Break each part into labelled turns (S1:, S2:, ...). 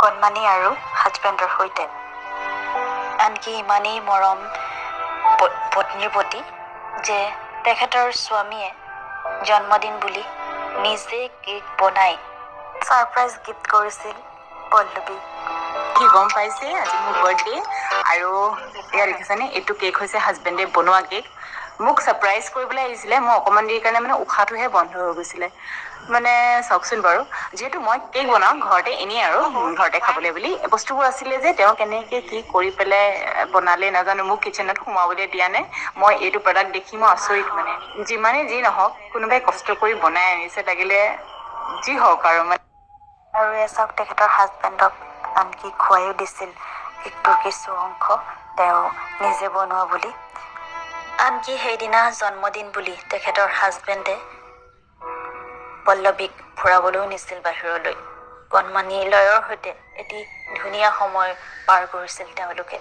S1: কণমানি আৰু হাজবেণ্ডৰ সৈতে। আনকি ইমানেই মৰম পত্নীৰ প্ৰতি যে তেখেতৰ স্বামীয়ে জন্মদিন বুলি নিজে কেক বনাই ছাৰপ্ৰাইজ গিফ্ট কৰিছিল পল্লৱীক।
S2: কি গম পাইছে, আজি মোৰ বাৰ্থডে। আৰু এয়া দেখিছেনে, এইটো কেক হৈছে হাজবেণ্ডে বনোৱা কেক। মোক ছাৰপ্ৰাইজ কৰিবলৈ আহিছিলে। মই অকণমান দেৰিৰ কাৰণে মানে উশাহটোহে বন্ধ হৈ গৈছিলে। মানে চাওকচোন বাৰু, যিহেতু মই কেক বনাওঁ ঘৰতে এনেই আৰু ঘৰতে খাবলৈ বুলি বস্তুবোৰ আছিলে যে তেওঁ কেনেকৈ কি কৰি পেলাই বনালে নাজানো, মোক কিটচেনত সোমাবলৈ দিয়া নাই। মই এইটো প্ৰডাক্ট দেখি মই আচৰিত। মানে যিমানেই যি নহওক, কোনোবাই কষ্ট কৰি বনাই আনিছে, লাগিলে যি হওক আৰু মানে।
S1: আৰু এয়া চাওক, তেখেতৰ হাজবেণ্ডক আনকি খুৱাইও দিছিল কেকটোৰ কিছু অংশ তেওঁ নিজে বনোৱা বুলি। আনকি সেইদিনা জন্মদিন বুলি তেখেতৰ হাজবেণ্ডে পল্লৱীক ফুৰাবলৈও নিছিল বাহিৰলৈ। কণমানি লয়ৰ সৈতে এটি ধুনীয়া সময় পাৰ কৰিছিল তেওঁলোকে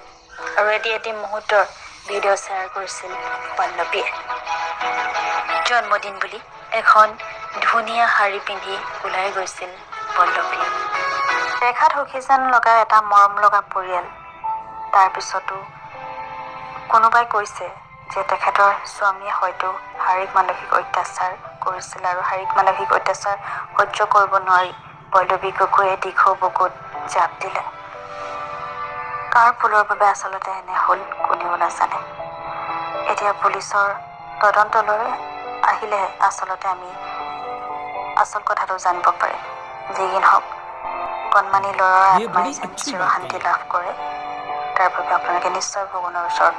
S1: আৰু এটি এটি মুহূৰ্তৰ ভিডিঅ' শ্বেয়াৰ কৰিছিল পল্লৱীয়ে। জন্মদিন বুলি এখন ধুনীয়া শাৰী পিন্ধি ওলাই গৈছিল পল্লৱী। দেখাত সুখী যেন লগা এটা মৰম লগা পৰিয়াল। তাৰপিছতো কোনোবাই কৈছে যে তেখেতৰ স্বামীয়ে হয়তো শাৰীৰিক মানসিক অত্যাচাৰ কৰিছিল আৰু শাৰীৰিক মানসিক অত্যাচাৰ সহ্য কৰিব নোৱাৰি পল্লৱী গগৈয়ে দীঘ বুকুত জাপ দিলে। কাৰ ভুলৰ বাবে আচলতে এনে হ'ল কোনেও নাজানে। এতিয়া পুলিচৰ তদন্তলৈ আহিলেহে আচলতে আমি আচল কথাটো জানিব পাৰিম। যি কি নহওক, কণমানি ল'ৰাৰ
S3: ये
S1: আত্মাই
S3: बड़ी
S1: যেন
S3: अच्छी बात
S1: চিৰশান্তি
S3: कही।
S1: লাভ কৰে, তাৰ বাবে আপোনালোকে নিশ্চয় ভগৱানৰ ওচৰত